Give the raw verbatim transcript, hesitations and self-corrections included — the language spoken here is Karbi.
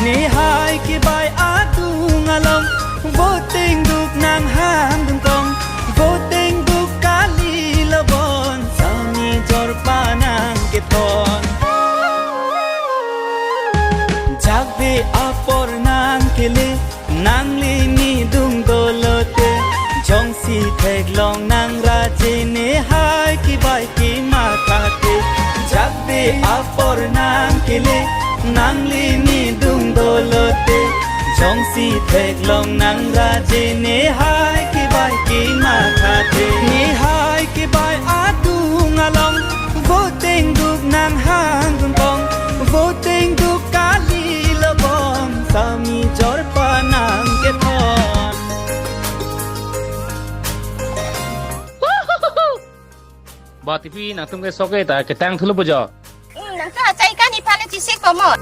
Nihai kebai adung along, voting duk nanghang dungkong, voting duk kali lobon, sami jorpa nangkethon. Jakbe apor nangkele, nangli nidung dolote, jongsi theklong nangraje nihai kebai kematha te. Jakbe apor nangkele, nangli nidung dolote, jongsi theklong nangraje nihai kebai kematha te. Nihai kebai adung along, voting duk nanghang dungkong, voting duk kali lobon, sami jorpa nangkethon. Ba T V nangtum ke sok ke ta ketang thulo pujo. Hmm, nangtum achai kan ipale chisik pomot.